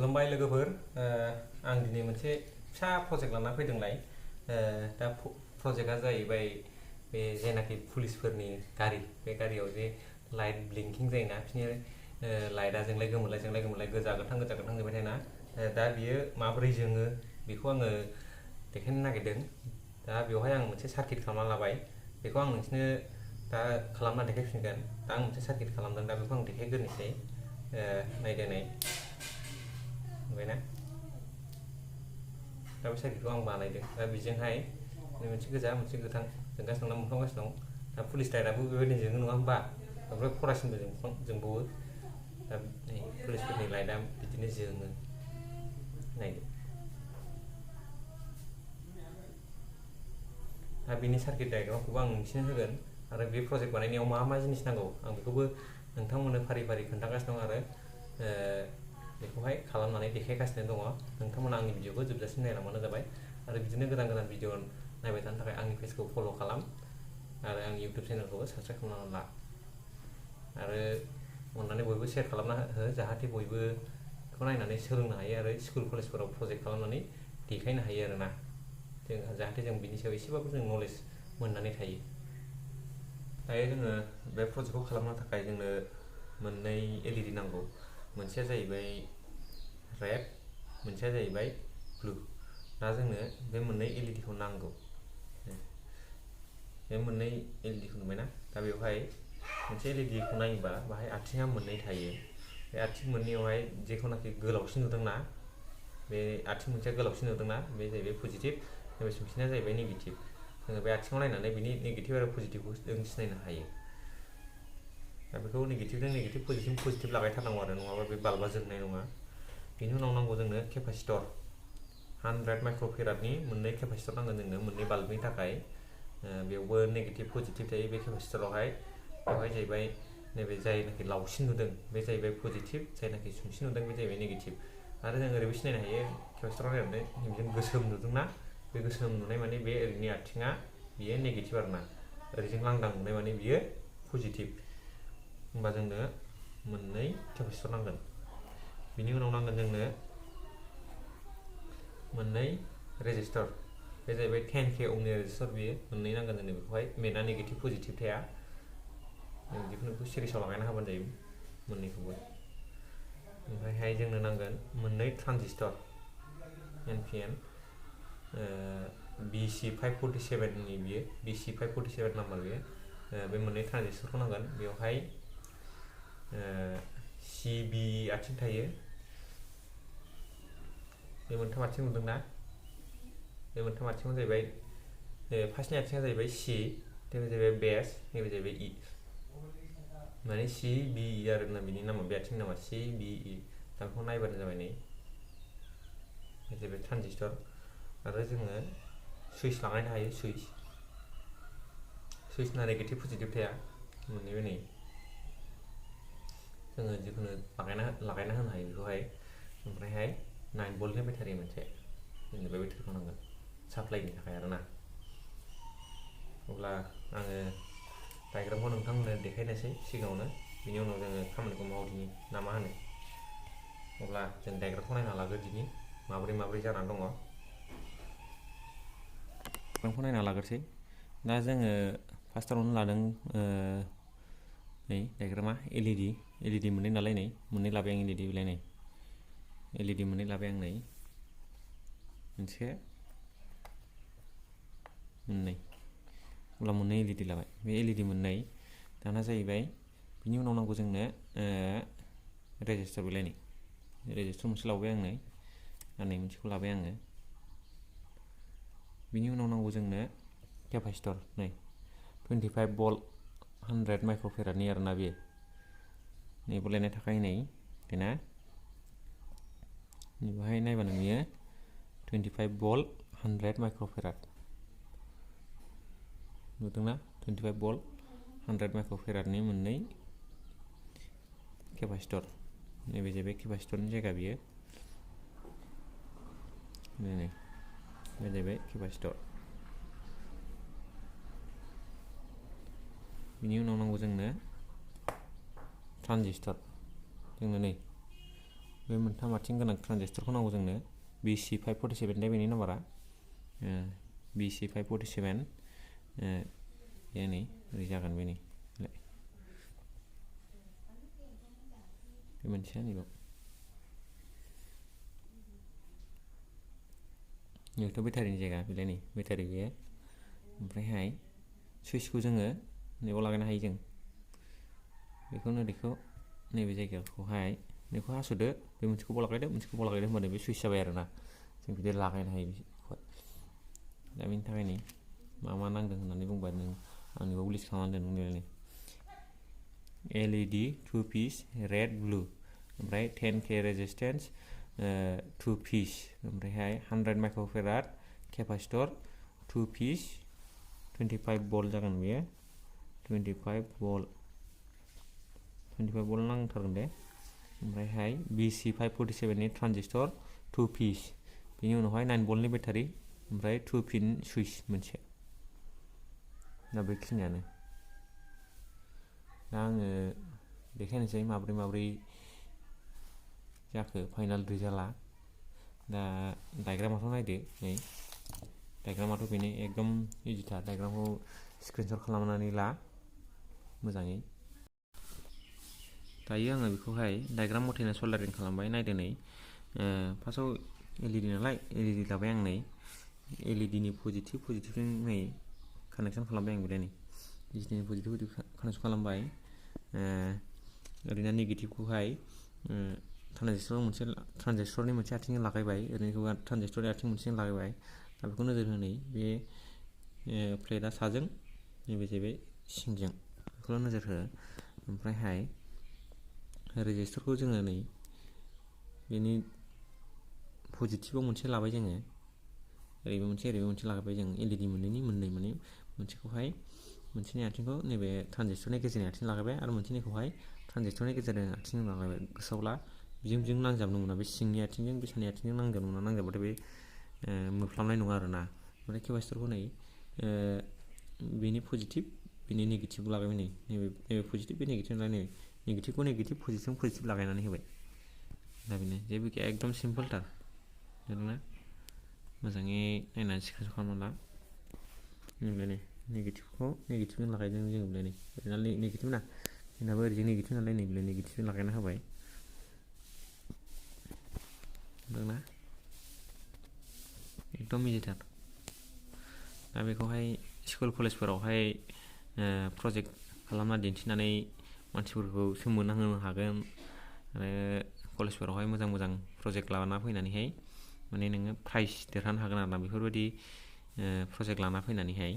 खुलुमबाय लोगोफोर आं दिनै मोनसे फिसा प्रजेक्ट लाना फैदोंलाय दा प्रजेक्टआ जाहैबाय बे जेनाखि पुलिसफोरनि गारि बे गारियाव जे लाइट ब्लिंकिं जायोना बिसोरनि लाइटआ जोंलाय गोमोरलाय गोजा गोथां जोंबाय थायोना दा बियो माबोरै जोङो बेखौ आङो देखायनो नागिरदों। दा बेवहाय आं मोनसे सार्किट खालामना लाबाय, बेखौ आं नोंसोरनो दा खालामना देखायफिनगोन। दा आं मोनसे सार्किट खालामदों, दा बेखौ आं देखायग्रोनोसै। नायदो नै नुबायना, दा बे सार्किटखौ आं बानायदों। दा बेजोंहाय मोनसे गोजा मोनसे गोथां जोंगासिनो दं, मोनफ्रामगासिनो दं। दा पुलिस लाइटआबो बेबायदिनो जोङो नङा होमबा, ओमफ्राय खरासिनबो जोंबावो। दा नै पुलिसफोरनि लाइटआ बिदिनो जोङो, नायदो। दा बेनि सार्किट डायग्रामखौबो आं नोंसिनो होगोन, आरो बे प्रजेक्ट बानायनायाव मा जिनिस नांगौ आं बेखौबो नोंथांमोननो फारि खोन्थागासिनो दं, आरो बेखौहाय खालामनानै देखायगासिनो दङ। नोंथांमोना आंनि भिडिअखौ जोबजासिम नायलांबानो जाबाय, आरो बिदिनो गोदान भिडिअ नायबाय थानो थाखाय आंनि पेजखौ फल' खालाम, आरो आंनि इउटुब चेनेलखौबो साबस्क्राइब खालामनानै ला, आरो अननानै बयबो शेयार खालामना हो, जाहाथे बयबो बेखौ नायनानै सोलोंनो हायो आरो स्कुल कलेजफोराव प्रजेक्ट खालामनानै देखायनो हायो आरोना, जाहाथे जों बिनि सायाव एसेबाबो जों नलेज मोननानै थायो। दायो जोङो बे प्रजेक्टखौ खालामनो थाखाय जोंनो मोननै LED नांगौ, मोनसेया जाहैबाय रेड, मोनसेया जाहैबाय ब्लु। दा जोंनो बे मोननै LED खौ नांगौ। बे मोननै LED खौ नुबायना, दा बेवहाय मोनसे LED खौ नायोबा बाहाय आथिङा मोननै थायो। बे आथिं मोननैयावहाय जेखौनाखि गोलावसिन नुदोंना, बे आथिं मोनसेया गोलावसिन नुदोंना, बे जाहैबाय पजिटिभ, नैबे मोनसेया जाहैबाय नेगेटिभ। जोङो बे आथिङाव नायनानै बिनि नेगेटिभ आरो पजिटिभखौ जों सिनायनो हायो। दा बेखौ नेगेटिभजों नेगेटिभ, पजिटिभ लागायथारनांगौ आरो, नङाबा बे बाल्बा जोंनाय नङा। बेनि उनाव नांगौ जोंनो केपासिटर, 100 माइक्र'फेराडनि मोननै केपासिटर नांगोन जोंनो मोननै बाल्बनि थाखाय। बेयावबो नेगेटिभ पजिटिभ थायो बे केपासिटरावहाय। बेवहाय जाहैबाय नैबे जायनाखि लावसिन नुदों बे जाहैबाय पजिटिभ, जायनाखि सुंसिन नुदों बे जाहैबाय नेगेटिभ। आरो जों ओरैबो सिनायनो हायो, केपासिटराव नायनानै बिदिनो गोसोम नुदोंना, बे गोसोम नुनाय माने बे ओरैनि आथिङा बियो नेगेटिभ आरोना, ओरैजों लांदां नुनाय माने बियो पजिटिभ। होमबा जोंनो मोननै केपासिटर नांगोन। बिनि उनाव नांगोन जोंनो मोननै रेजिस्टर, बे जाहैबाय 10K ohmनि रेजिस्टर, बियो मोननै नांगोन जोंनो। बेखौहाय मेना नेगेटिभ पजिटिभ थाया, जिखुनु सिरिसाव लागायना होबानो जायो मोननैखौबो। ओमफ्रायहाय जोंनो नांगोन मोननै ट्रान्जिस्टर, NPN BC547नि, बियो BC547 नाम्बार, बियो बे मोननै ट्रान्जिस्टरखौ नांगोन। बेवहाय CB आथिं थायो, बे मोनथाम आथिं नुदोंना, बे मोनथाम आथिङाव जाहैबाय, फार्स्टनि आथिङा जाहैबाय C, नैबे जाहैबाय बेस, नैबे जाहैबाय E, माने CBE आरोना बिनि नामा, बे आथिंनि नामा CBE। दा बेखौ नायबानो जाबाय। नै बे जाहैबाय ट्रान्जिस्टर, आरो जोङो सुइच लागायनो हायो, सुइचना नेगेटिभ पजिटिभ थाया मोननैबो। नै जोङो जिखुनु लागायना होनो हायो बेखौहाय। ओमफ्रायहाय 9 भल्टनि बेटारि मोनसे, जोंनो बे बेटारिखौ नांगोन साप्लाइनि थाखाय आरोना। अब्ला आङो डायग्रामखौ नोंथांमोननो देखायनोसै सिगाङावनो, बिनि उनाव जोङो खामानिखौ मावदिनि ना मा होनो। अब्ला जों डायग्रामखौ नायना लाग्रोदिनि माब्रै जानानै दङ। डायग्रामखौ नायना लाग्रोसै। दा जोङो फार्स्टआवनो लादों नै डायग्रामा LED मोननै नालाय, नै मोननै लाबाय आं LED, बिलाय नै LED मोननै लाबाय आं, नै मोनसे मोननै, अब्ला मोननै LED लाबाय। बे LED मोननै दाना जाहैबाय, बिनि उनाव नांगौ जोंनो रेजिस्टर, बिलाय नै रेजिस्टर मोनसे लाबाय आं, नै मोनसेखौ लाबाय आङो। बिनि उनाव नांगौ जोंनो केपासिटर, नै 25 भल्ट 100 माइक्र'फेराडनि आरोना, बेयो नै बलायनाय थाखाय, नै बेना बेवहाय नायबानो नुयो 25 भल्ट 100 माइक्र'फेराड नुदोंना, 25 भल्ट 100 माइक्र'फेराडनि मोननै केपासिटर। नैबे जाहैबाय केपासिटरनि जायगा, बियो नै बे जाहैबाय केपासिटर। बिनि उनाव नांगौ जोंनो ट्रान्जिस्टर, जोंनो नै बे मोनथाम आथिं गोनां ट्रान्जिस्टरखौ नांगौ जोंनो BC547 दे बेनि नाम्बारा BC547 बे नै ओरै जागोन बे नै बे मोनसेया नैबाव बेथ' बेटारिनि जायगा बेलाय नै बेटारि गैया ओमफ्रायहाय सुइचखौ जोङो नैबाव लागायनो हायो जों बेखौनो ओरैखौ नैबे जायगाखौहाय नैखौ हास'दो बे मोनसेखौबो लागायदो मोनसेखौबो लागायदो होनबानो बे सुइच जाबाय आरोना जों बिदि लागायनो हायो बेखौहाय दा बेनि थाखाय नै मा नांदों होननानै बुंबा नों आंनिबाव लिस्ट खालामनानै दोनदों नै LED 2 piece red blue ओमफ्राय 10K resistance 2 piece ओमफ्रायहाय 100 microfarad capacitor 2 piece 25 volt जागोन बेयो 25 volt नांथारगोन दे ओमफ्रायहाय BC547 नि ट्रान्जिस्टर 2 piece बेनि उनावहाय 9 voltनि बेटारि ओमफ्राय 2 pin सुइच मोनसे दा बेखिनियानो दा आङो देखायनोसै माब्रै जाखो फाइनाल रिजाल्टआ दा डायग्रामाथ' नायदो नै डायग्रामाथ' बेनो एकदम इजिथार डायग्रामखौ स्क्रिनशट खालामनानै ला मोजाङै दायो आङो बेखौहाय डायग्राम मथेनो सल्डारिं खालामबाय नायदो नै फार्स्टआव LED नालाय LED लाबाय आं नै LED नि पजिटिभजों नै कानेक्सन खालामबाय आं बिलाय नै LED नि पजिटिभ कानेक्सन खालामबाय ओरैनो नेगेटिभखौहाय ट्रान्जिस्टरनि मोनसे आथिंजों लागायबाय ओरैनो ट्रान्जिस्टरनि आथिं मोनसेजों लागायबाय दा बेखौ नोजोर होनै बे प्लेटआ साजों नैबे जाहैबाय सिंजों बेखौल' नोजोर हो ओमफ्रायहाय रेजिस्टरखौ जोङो नै बेनि पजिटिभआव मोनसे लाबाय जोङो ओरैबो मोनसे लागायबाय जों LED मोननै माने मोनसेखौहाय मोनसेनि आथिंखौ नैबे ट्रान्जिस्टरनि गेजेरनि आथिं लागायबाय आरो मोनसेनिखौहाय ट्रान्जिस्टरनि गेजेरनि आथिं लागायबाय गोसोआव ला बिजों नांजाबनो मोना बे सिंनि आथिंजों बे सानि आथिंजों नांजाबनो मोना नांजाबाथाय बे मोफ्लामनाय नङा आरोना ओमफ्राय केपासिटरखौ नै बेनि पजिटिभ बेनि नेगेटिभ लागायबाय नै नैबे पजिटिभ बे नेगेटिभ नालाय नै नेगेटिभखौ नेगेटिभ पजिटिभजों पजिटिभ लागायनानै होबाय दा बेनो जेबो गैया एकदम सिम्पोलथार जादोंना मोजाङै नायनानै स्क्रिनशट खालामना ला नै नेगेटिभखौ नेगेटिभजों लागायदों जोङो बेलाय नै ओरैनो नेगेटिभ ना जोंनाबो ओरैजों नेगेटिभ नालाय नै बेलाय नेगेटिभजों लागायना होबाय ना एकदम इजिथार दा बेखौहाय स्कुल कलेजफोरावहाय प्रजेक्ट खालामना दिन्थिनानै मानसिफोरखौ सोमोनांहोनो हागोन आरो कलेजफोरावहाय मोजां प्रजेक्ट लाना फैनानैहाय माने नोङो प्राइज देरहानो हागोन आरोना बेफोरबायदि प्रजेक्ट लाना फैनानैहाय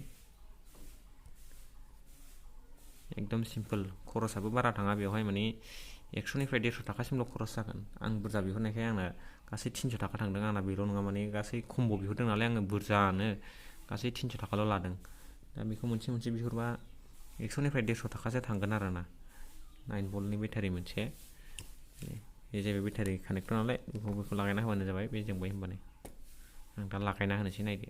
एकदम सिम्पोल खरसाबो बारा थाङा बेवहाय माने 100निफ्राय 150 थाखासिमल' खरस जागोन आं बुरजा बिहरनायखाय आंना गासै 300 थाखा थांदों आंना बेल' नङा माने गासै कम्ब' बिहरदों नालाय आङो बुरजानो गासै 300 थाखाल' लादों दा बेखौ मोनसे बिहरबा 100निफ्राय 150 थाखासो थांगोन आरोना 9 भल्टनि बेटारि मोनसे बे जाहैबाय बेटारि कानेक्टर नालाय बेखौ लागायना होबानो जाबाय बे जोंबाय होनबानो आं दा लागायना होनोसै नायदो